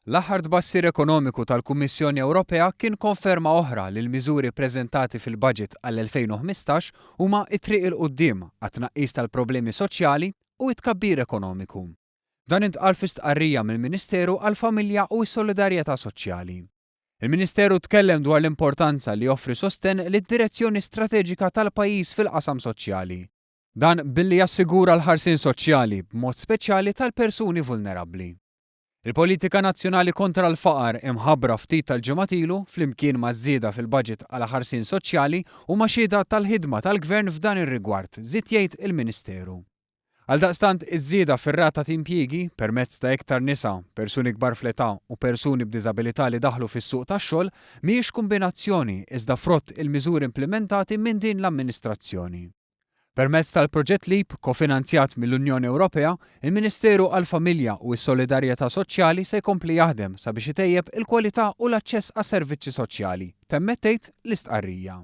L-aħħar tbassir ekonomiku tal-Kummissjoni Ewropea kien konferma oħra li l-miżuri ppreżentati fil-Budget għall-2015 huma t-triq 'il quddiem għat-tnaqqis tal-problemi soċjali u t-tkabbir ekonomiku. Dan intqal fi stqarrija mill-Ministeru għall-Familja u s-Solidarjetà Soċjali. Il-Ministeru tkellem dwar l-importanza li joffri sostenn lid-direzzjoni strateġika tal-pajjiż fil-qasam soċjali. Dan billi jassigura l-ħarsien soċjali, b'mod speċjali tal-persuni vulnerabbli. Il-politika nazzjonali kontra l-faqar imħabbra ftit tal-ġimgħat ilu, flimkien maż-żieda fil-baġit għall-ħarsien soċjali, huma xhieda tal-ħidma tal-Gvern f'dan ir-rigward, żied jgħid il-Ministeru. Għaldaqstant, iż-żieda fir-rata t'impjiegi, permezz ta' iktar nisa, persuni kbar fl-età u persuni b'diżabilità li daħlu fis-suq tax-xogħol, mhijiex kumbinazzjoni iżda frott il-miżuri implimentati minn din l-amministrazzjoni. Permezz tal-Proġett Leap, kofinanzjat mill-Unjoni Ewropea, il-Ministeru għall-Familja u s-Solidarjetà Soċjali se jkompli jaħdem sabiex itejjeb il-kwalità u l-aċċess għas-servizzi soċjali, temmet tgħid l-istqarrija.